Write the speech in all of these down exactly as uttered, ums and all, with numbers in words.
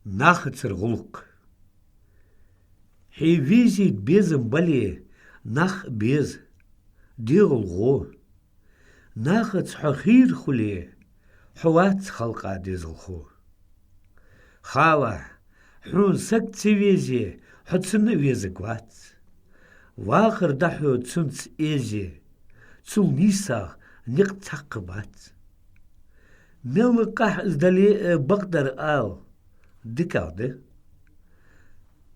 Нахацара гӀулакх. Хье везийта безам бале, нах беза, дегӀал гӀо. Нахаца хьо хийра хуле, хьо вац халкъа дезалхо. Халахь, хьона саг ца везе, хьо цунна а везарг вац. Вахар да хьо цунца эзе, цул нийсагӀа никъ цхьаккха бац. Мел къахьа из дале а, бакъдар ала дикагӀа да.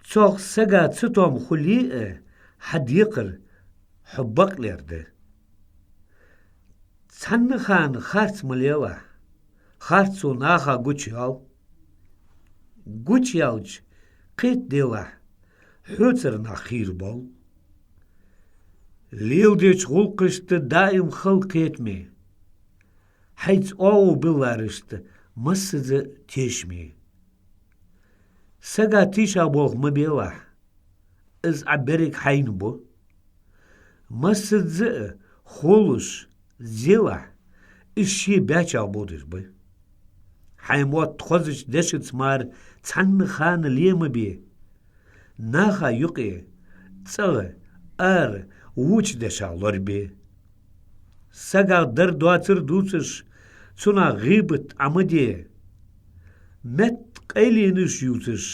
Цох сага цатоам хуле а, хьа декхар хьо бакълер да. Цхьанна хана харц ма лелахь, харцо наха гучаял. Гучаяьлча кхетаделахь, хьоцара нах хийра боал. Леладеча гӀулакхашта даим хила кхетаме, хьайца оагӀув билларашта массаза тешаме. Сага тийша болх ма белахь, из Ӏа берриг хьайна бу. Массаза а холуш зелахь, из ше баьчагӀ бодаш ба. Хьай мотт хозача дешаца мара цхьанна хана ле ма бе. Наха юкъе цӀагӀа, ара, воча дешах лорабе. Сагах дар-доацар дувцаш, цунах гӀийбат Ӏа ма де. Метта къайленаш ювцаш,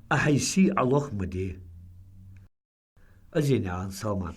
Ӏа хьай сий Ӏа лох ма де. Азенаькъан Салман.